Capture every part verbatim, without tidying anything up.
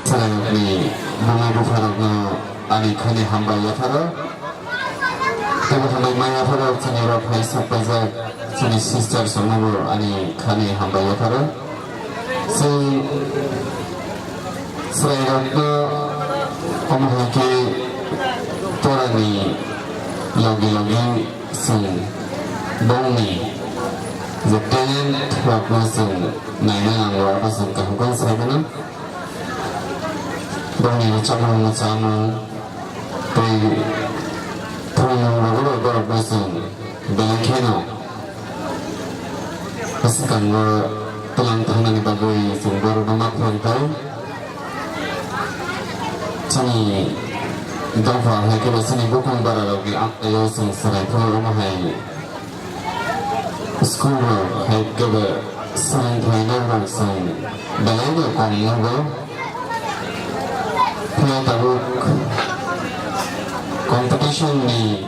Chwrairokni buma bupharokno ani khani hambai yapharo. Teibo hambai ma yapharo chini rok hai sak paijak chini sisters roknobo ani khani hambai yapharo. Chwng chwrairokno omo hai khe porani logi logi chwng bongni je talent rokno chwng naina nango, abo chwng kaham khe sai mano. Bongni rwchapmung, mwchangmung tei thwngmung rwgwlwi borokno chwng belai kheno bwswkango twlang thangnani bagwi chwng borokno ma phrwng thai. Chini dopha hai khe bo chini bukung bararokni amchaio chwng chwrai phuru omo hai school rok hai khe bo swrwngthai norok chwng belai no kom nugo. Phiya tabuk competition ni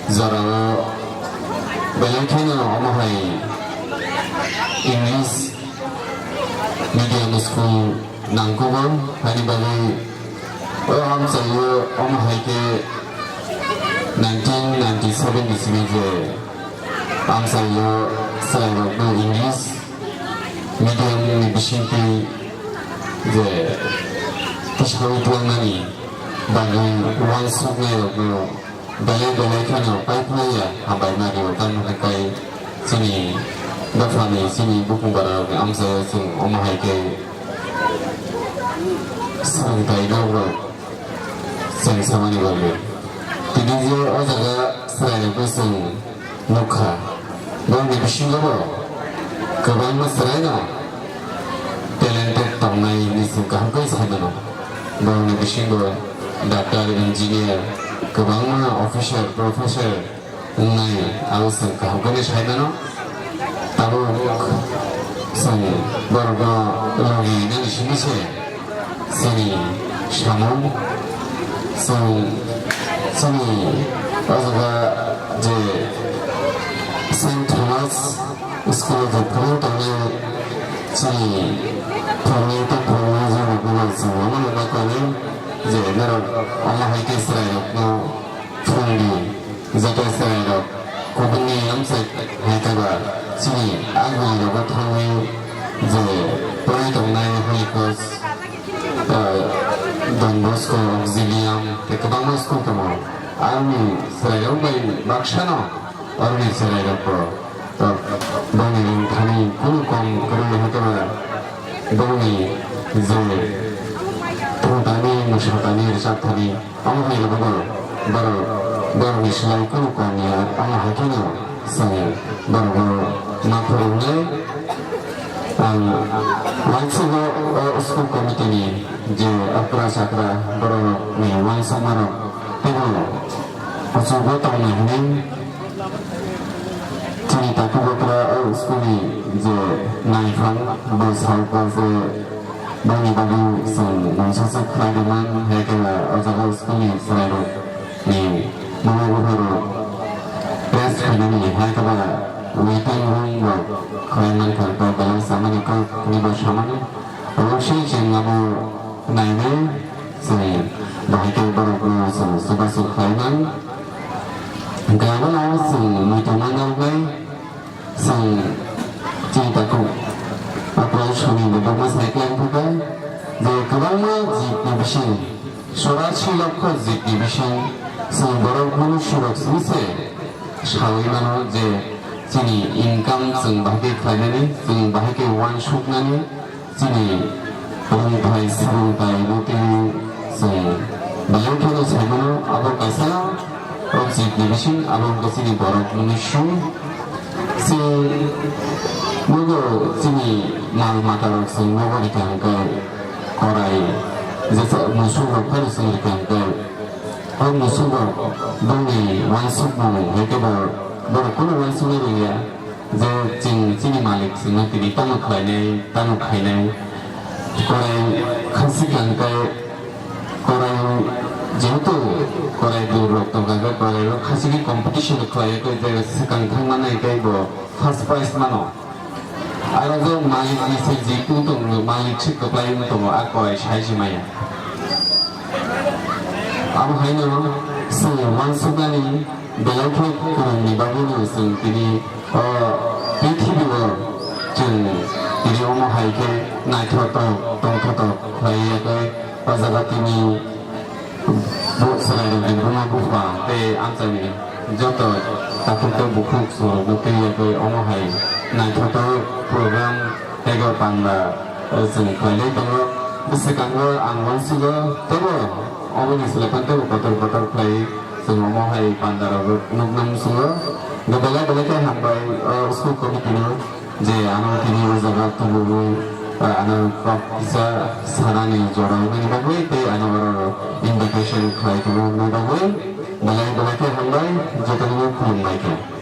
jorao belai kheno omo hai English medium school nangkukgo, haini bagwi o amchaio omo hai khe nineteen ninety-seven ni simi je amchaio chwrairokno English medium ni bisingtwi je tisaui tlangnani bagwi uansuknairokno belai belai kheno paiphlaiya hambai ma rio, tamni hwnkhe chini dophani, chini bukung bararokni amchaio chwng omo hai khe swrwngthai norok chengsamani bagwi. Tini je o jaga chwrairokno chwng nukha, borokni bisingo bo kwbangma chwraino talented tongnai hinwi chwng kaham khe sai mano. Borokni bisingo doctor, engineer, kwbangma officer, professor wngnai, abo chwng kaham khe sai mano. Tabuk chwng borokno logi nani simi se chini samung, chwng chini o jaga je Saint Thomas school o je phwrwng tongnai chini phwrwngwi tei phwrwngmani jora phano chwng omo no ma kani je norok omo hai khe chwrairokno phwrwngdi, joto chwrairok kubuni amchai hai khe ba chini aguli rogo thangwi je porwi tongnai Holy Cross, ah, Don Bosco, Auxilium tei kwbangma school tongo. Aroni chwrairok bai baksano aroni chwrairokbo, ah, bongni ringthani kunu kom kwrwi hai khe ba bongni je thwngthani, mwsatani, rwchapthani, omo hai rwgo borok, borokni slai kunu kom ya, omo hai kheno chwng borokno ma phwrwngnai. Ang uansukgo o school committee ni je okra chakra borokni uansukmarok teibo kuchugo tongna hwnwi chini takhuk okra o school ni je naiphang bo salka je boni bagwi chwng mungsa se khlai rwmani hai khe o jaga o school ni chwrairok ni buma bupharok rest khainani hai khe ba waiting room rok khlai mankha, kok belai chamani kok ni bo samani. Obo se chwng abo nainai chwng bahai khe borokno chwng chubachu khlai man. Hwnkhe abono chwng muitu ma noknai. Chwng chini takhuk operation ni bo buma sai khe wngkha khe je kwbangma jibni bising, chorasi lokho jibni bising chwng borok manu surok simi se saui mano je chini income chwng bahai khe khlainani, chwng bahai khe uansuknani, chini rwngthai swrwngthai no tei chwng belai kheno sai mano. Abo kaisa o jibni bising, abo wngkha chini borok mwnwi sung. Chwng nogo chini mal mata rok chwng nogo rikha hwnkhe korai, jesa musuk rok phano chwng rikha hwnkhe o musuk rok bongni uansukmung hai khe bo borok kunu uansuknai rwngya. Je chwng chini malik chwngno tini tamo khlainai, tamo khainai. Korai khasik hwnkhe korai jehetu korai dur rok tongkha, hwnkhe korai rok khasik competition khlai, hwnkhe je swkang thangmani hwnkhe bo first prize mano. Aro je malik ni se je tong tongo, malik se kwplai wng tongo, a korai sai se maya. Abo haino chwng uansuknani belai khe kwrwngni bagwino chwng tini o prithibi o chwng tini omo hai khe naithotok tongthotok khlai ya khe o jaga tini bo chwrairokni buma bupha tei amchaini joto takhuk tei bukhuk chwrwngno twi ya khe omo hai naithotok program teibo panda, eh, chwng khlailai tongo. Bwswkango ang uansugo teibo oboni slai phano teibo kotor kotor khlai chwng omo hai panda rok nukna muchungo. Belai belai khe hambai, eh, school committee no je ano tini o jaga tubugwi, eh, ano kok kisa sanani jora wngmani bagwi tei ano oro invitation khlai tongmani bagwi belai belai khe hambai jotono khulumbai khe.